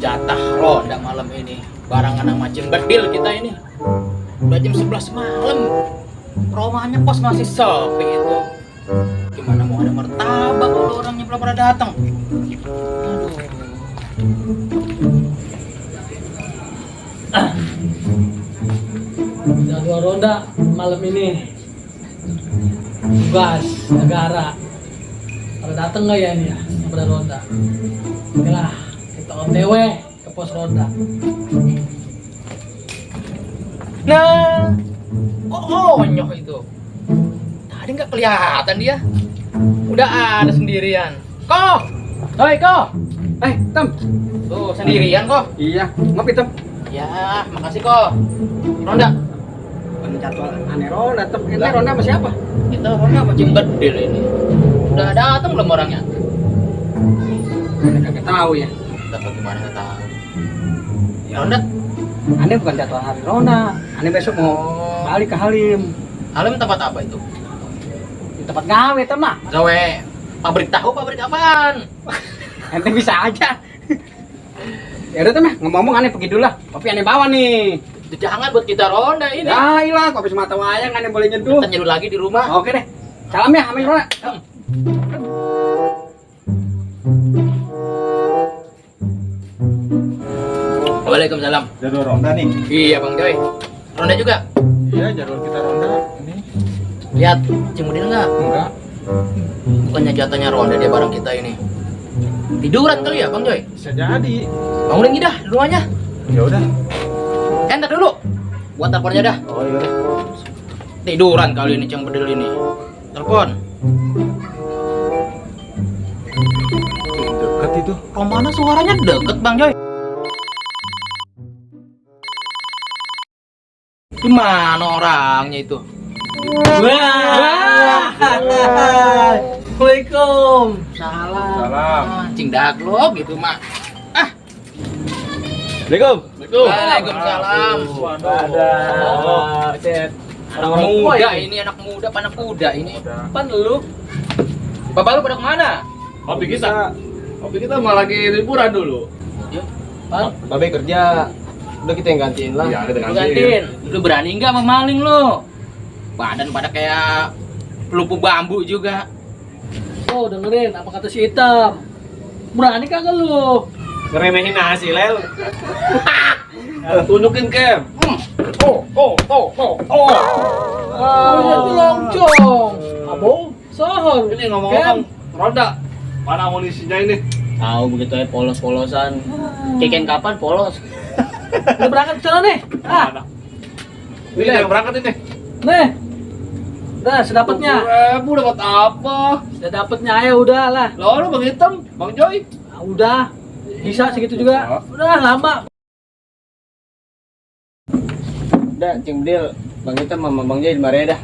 jatah ronda malam ini. Barangan sama Cing Bedil kita ini. Udah jam 11 malam. Rumahnya pos masih sepi itu. Gimana mau ada martabak kalau orangnya belum pada datang? Aduh. Jadwal ronda malam ini. Tugas negara. Pada datang nggak ya ini ya? Pada ronda. Oke lah, kita OTW ke pos ronda. Nah, kok onyok itu? Tadi nggak kelihatan dia. Udah ada sendirian. Kok? Hoi kok? Tem. Tuh sendirian kok? Iya, ngopi Tem. Ya, makasih kok. Ronda. Bukan jadwal aneh ronda, Tem. Ente ronda sama siapa? Kita ronda sama Cing Bedil ini. Udah datang belum orangnya? Ente kagak tahu ya. Dapat gimana nggak tahu. Ya. Ronda. Aneh bukan jadwal hari ronda. Aneh besok mau balik ke Halim. Halim tempat apa itu? Di tempat gawe, Tem lah. Gawe pabrik tahu, pabrik apaan? Ente bisa aja. Ya udah Tem ya, ngomong-ngomong aneh pergi dulu lah. Kopi aneh bawa nih. Jangan buat kita ronda ini. Ya ilah, kopi semata wayang aneh boleh nyeduh. Kita nyeduh lagi di rumah. Oke deh. Salam ya, Amin Ronda. Waalaikumsalam. Jadwal ronda nih. Iya Bang Joy. Ronda juga. Iya, jadwal kita ronda ini. Lihat Cimudin nggak? Enggak. Bukannya jatahnya ronda dia bareng kita ini. Tiduran kali ya Bang Joy? Bisa jadi. Bangunin dah di rumahnya. Ya udah. Enter dulu. Buat teleponnya dah. Oh iya. Tiduran kali ini Cing Bedil ini. Telepon. Dekat itu. Mana suaranya deket Bang Joy? Gimana orangnya itu? Wah. Assalamualaikum. Salam. Salam. Cing daglok gitu mak. Assalamualaikum. Waalaikumsalam. Ada. Cet. Anak muda ini, anak muda, panak kuda ini. Pan lu? Bapak lu pada kemana? Kopi kita malah lagi liburan dulu. Pan? Babe kerja. Udah kita yang gantiin lah. Iya, kita Lu gantiin. Lu berani nggak sama maling lu? Badan pada kayak pelupu bambu juga. Oh, dengerin apa kata si Hitam. Berani kagak lu? Ngeremehin nasi, Lel. Tunjukin Kem. Oh. Oh, ya itu loncong. Abong, sohor. Ini ngomong-ngomong ronda. Mana amunisinya ini? Tahu begitu ya polos-polosan. Keken kapan polos? Udah berangkat ke sana nih. Mana? Ini yang berangkat ini. Nih. Udah, sedapatnya. Ribu dapat apa? Sudah dapatnya aja udah lah. Lalu Bang Hitam, Bang Joy. Nah, udah. Bisa segitu juga. Udah lama. Udah, Cing Bedil. Bang Hitam sama Bang Jai di Maria dah.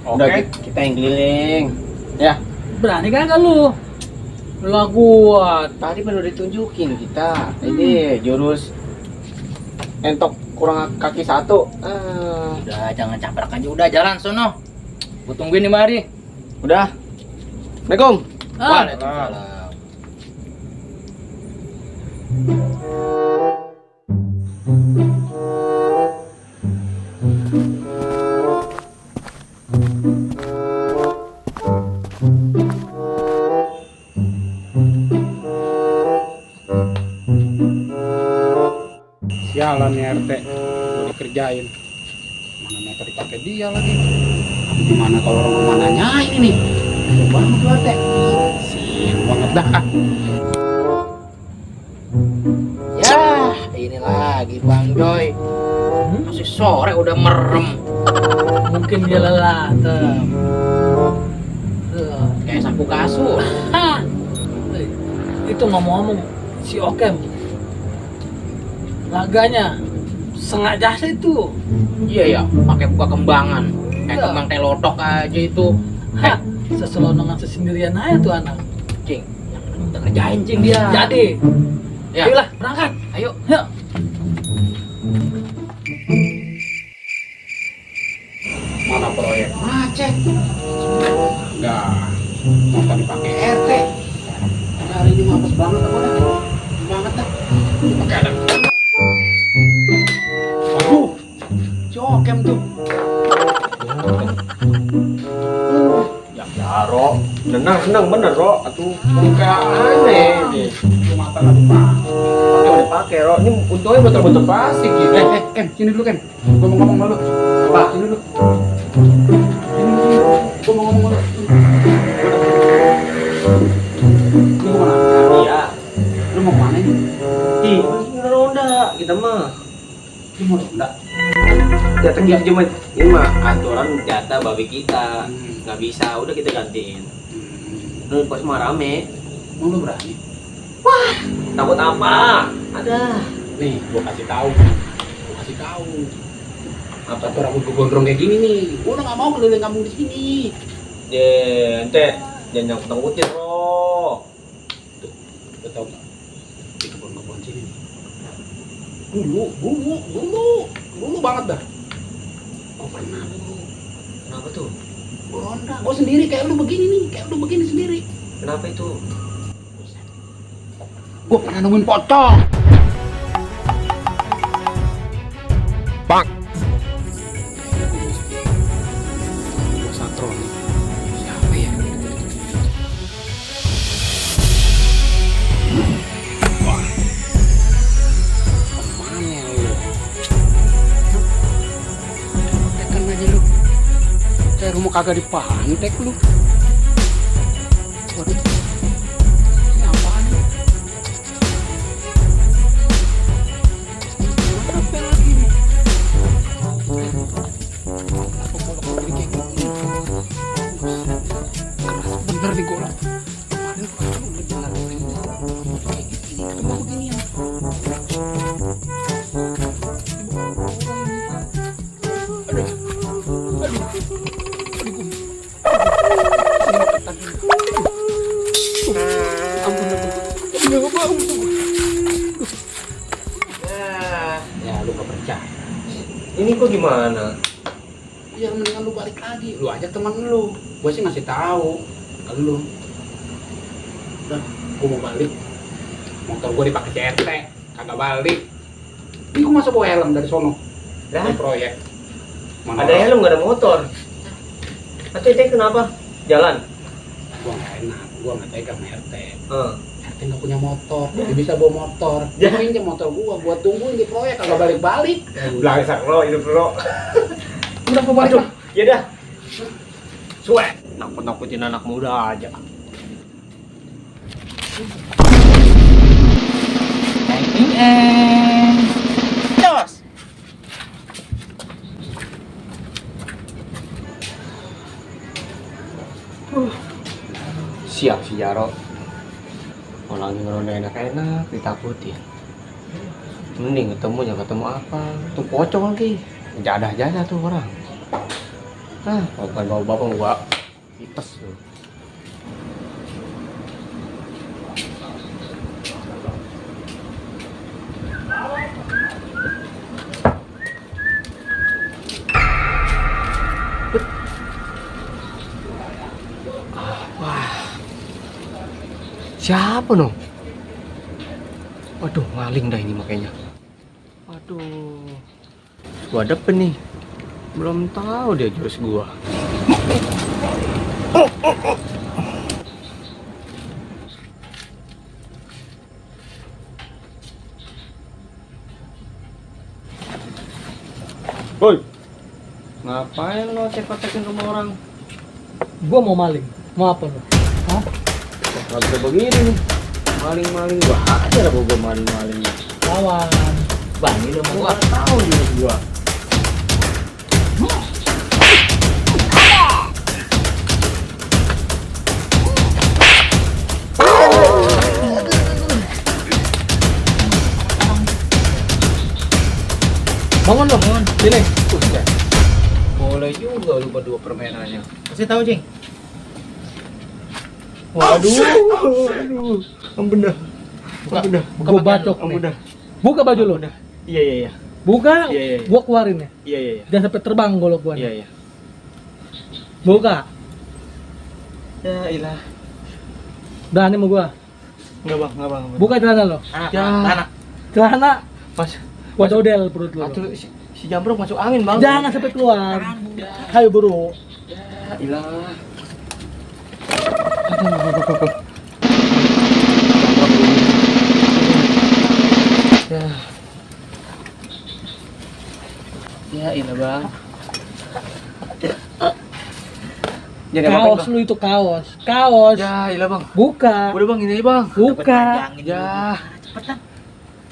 Udah Oke. kita yang keliling. Ya, Berani kagak lu? Lah gua. tadi baru ditunjukin kita. Ini jurus entok kurang kaki satu. Udah jangan caprak aja, udah jalan sono. Gua tungguin di mari. Udah. Assalamualaikum. Waalaikumsalam. Sialan nih RT, udah dikerjain. Mana motor dipakai dia lagi. Gimana kalau orang rumah nanyain ini? Coba banget tuh RT. Sial banget dah. Ya, ini lagi Bang Joy. Masih sore udah merem. Mungkin dia lelah, Tem. Kayak sapu kasur. Hah. Itu ngomong-ngomong si Okem. Laganya sengaja sih itu. Iya ya, pakai buka kembangan. Kayak Iya. kembang telodok aja itu. Hah, seselonongan sesendirian aja tuh anak. Cing, udah kerjain Cing dia. Jadi, Ya. ayolah berangkat. Ayo. Yuk. Mana proyek macet? Enggak. Motor dipakai RT. Hari ini mampus banget aku dah. Banget dah. Ya, Ro. Senang bener, Ro. Atuh muka aneh nih. Itu mata nggak dipakai. Pakai udah pakai, Ro. Ini untungnya betul-betul plastik gitu. Ken, sini dulu Ken. Gua mau ngomong sama lu. Apa? Sini dulu. Sini. Gua mau ngomong sama lu. Lu mau mana? Iya. Lu mau kemana ini? Ih, ronda kita mah. Lu mau ronda? Jatah kita cuma ini mah aturan jatah babi kita. Nggak bisa, udah kita gantiin. Lu pas mah rame. Mau lu berani? Takut apa? Ada. Nih, gua kasih tahu. Apa tuh rambut gua gondrong kayak gini nih? Gua udah nggak mau keliling kampung di sini. Ente, jangan nyangkut-nyangkutin, Ro. Lu tau nggak? Di kebun-kebun sini. Dulu banget dah. Gua pernah dulu. Kenapa tuh? Gua ronda. Gua sendiri kayak lu begini nih, kayak lu begini sendiri. Kenapa itu? Gua pernah nemuin pocong. Bang. Gua satron. Siapa ya? Wah. Kemana lu? Tekan aja lu. Kayak rumah kagak dipantek lu. Waduh. Ini apaan nih? Apa lagi nih? Apa golok-golok kayak gini? Keras bener nih golok. Kemarin kan udah jelas ini. Kayak gini, ketemu beginian. Aduh. Ya lu gak percaya. Ini kok gimana? Ya mendingan lu balik lagi. Lu ajak teman lu. Gua sih ngasih tahu ke lu. Udah, gua mau balik. Motor gua dipakai CRT, kagak balik. Ini gua masa bawa helm dari sono. Lah, Dari proyek. Mana ada orang? helm nggak ada motor? Atau itu kenapa? Jalan? Gua nggak enak, gua nggak tega sama RT. Heeh. RT nggak punya motor, dia bisa bawa motor. Ya. Dia pinjam motor gua buat tungguin di proyek kagak balik-balik. Belakang Ro, hidup Ro. Udah gua balik lah. Ya dah. Suwe, nakut-nakutin anak muda aja. Ranking and Jos. Siap si Jaro. Mau lagi ngeronda enak-enak, ditakutin. Mending ketemu ketemu apa? Tuh pocong lagi. Jadah-jadah tuh orang. Ah, bukan bawa bapak gua tipes tuh. Siapa no? Waduh, maling dah ini makanya. Waduh, gua depan nih. Belum tahu dia jurus gua. Woi, ngapain lo cek-cekin rumah orang? Gua mau maling. Mau apa lo? Hah? Gak bisa begini nih. Maling-maling gua aja lah gua maling-malingnya. Lawan. Bang, ini udah mau tahu jurus gua. Bangun lo, bangun. Sini. Boleh juga lu berdua permainannya. Kasih tahu, Cing. Waduh, bener. Bener. Gua bacok nih. Bener. Buka baju lo. Iya. Buka, Iya. gua keluarin ya. Iya. Jangan sampai terbang golok gua. Iya. Buka. Ya ilah. Udah nih mau gua. Enggak bang. Buka celana lo. Ya. Anak. Celana. Pas Wadodel perut lo. Atuh si Jambrong masuk angin bang. Jangan sampai keluar. Ayo buru. ilah. Ya. Ya, ilah bang. Jadi apa Kaos bang? lu itu kaos. Kaos. Ya, ilah bang. Buka. Udah bang, ini aja bang. Buka. Ya, Cepetan.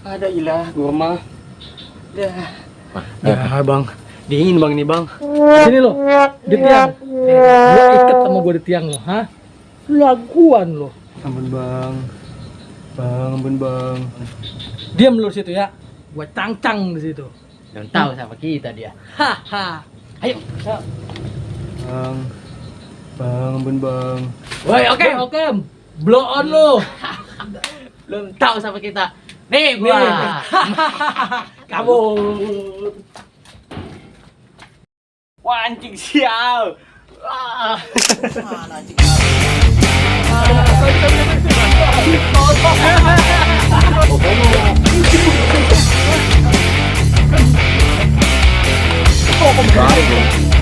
ada ilah, gua mah. Ya, bang. Dingin bang ini bang. Sini lo. Di tiang. Gua ikat sama gua di tiang lo, ha? Laguan lo. Ampun bang. Bang, ampun bang. Diam lu di situ ya. Gua cangcang di situ. Belum tahu sama kita dia. Haha. Ayo. Bang. Bang, ampun bang. Woi, oke. Oke. Blow on lo. Belum tahu sama kita. Nih, Nih. gua. Kabur. Wah, anjing sial. Wah. Mana anjing. Bang.